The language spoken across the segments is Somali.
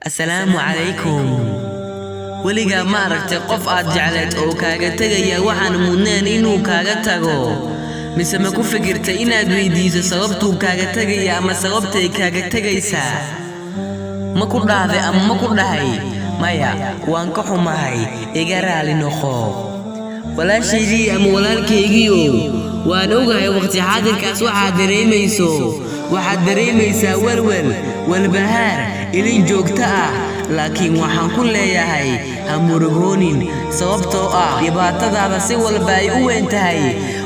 Assalaamu calaykum. Weligaa ma aragtay qof aad jecleed oo kaaga tegaya waxaan mudnayn inuu kaaga tago? Mise ma ku fikirtay inaad weydiiso sababtuu kaaga tegaya ama sababtay kaaga tegaysaa? Ma ku dhahday ama ma ku dhahay, "Maya, waan ka xumahay, iga raali noqo"? Walaashaydii ama walaalkaygiiow, waan ogahay waqti xaadirkaas waxaad dareemayso. Waxaad dareemaysaa welwel, walbahaar, ilin joogto ah. Laakiin waxaan ku leeyahay, ha murugoonin, sababtoo ah dhibaatadaada si walba ay u weyn tahay,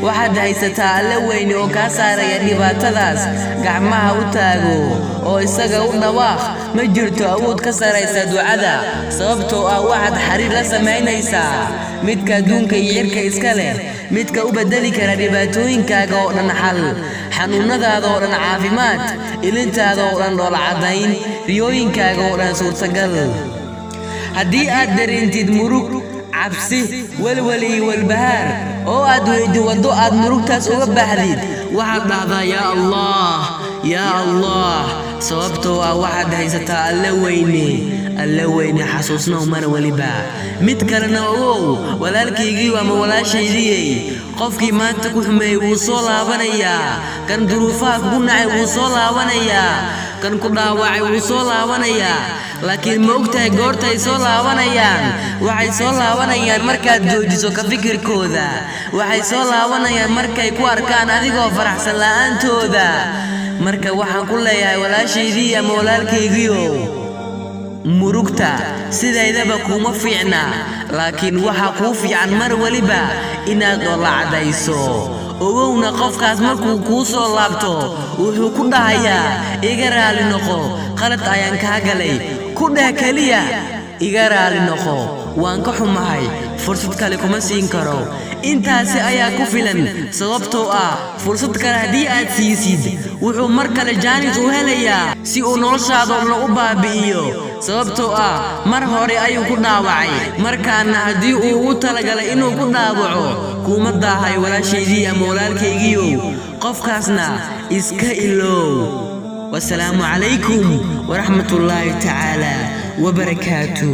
waxaad haysataa Alle weyne oo kaa saaraya dhibaatadaas. Gacmaha u taago oo isaga u dhawaaq. Ma jirto awood ka saraysa ducada, sababtoo ah waxaad xiriir la samaynaysaa midka adduunka iyo cirka iska leh, midka u beddeli kara dhibaatooyinkaaga oo dhan xal, xanuunadaada oo dhan caafimaad, ilintaada oo dhan dhoolcadayn, riyooyinkaaga oo dhan suurtagal. Haddii aad dareentid murug, cabsi, welwel iyo walbahaar oo aad weydi waddo aad murugtaas uga baxdid, waxaad dhahdaa, "Yaa Allah, yaa Allah," sababtoo ah waxaad haysataa Alle weyne. Alle weyne xasuusnow mar weliba. Mid kalena ogow, walaalkaygiiyo ama walaashaydiyey, qofkii maanta ku xumeeyey wuu soo laabanayaa. Kan duruufaha kugu nacay wuu soo laabanayaa. Kan ku dhaawacay wuu soo laabanayaa. Laakiin ma ogtahay goortay soo laabanayaan? Waxay soo laabanayaan markaad joojiso ka fikirkooda. Waxay soo laabanayaan markay ku arkaan adigoo faraxsan la'aantooda. Marka waxaan ku leeyahay, walaashaydii ama walaalkaygiiow, murugta sidaydaba kuma fiicna, laakiin waxaa kuu fiican mar weliba inaad dhoolacadayso. Ogowna, qofkaas markuu kuu soo laabto, wuxuu ku dhahayaa, "Iga raali noqo, qalad ayaan kaa galay." Ku dheh keliya, "Iga raali noqo, waan ka xumahay, fursad kale kuma siin karo." Intaasi ayaa ku filan, sababtoo ah fursad kale haddii aad siisid, wuxuu mar kale jaanis u helayaa si uu noloshaada dhan u baabi'iyo, sababtoo ah mar hore ayuu ku dhaawacay. Markaana haddii uu ugu talagalay inuu ku dhaawaco, kuma daahay. Walaashaydii ama walaalkaygiiow, qofkaasna iska ilow. Wasalaamu calaykum waraxmatullaahi tacaala wabarakaatu.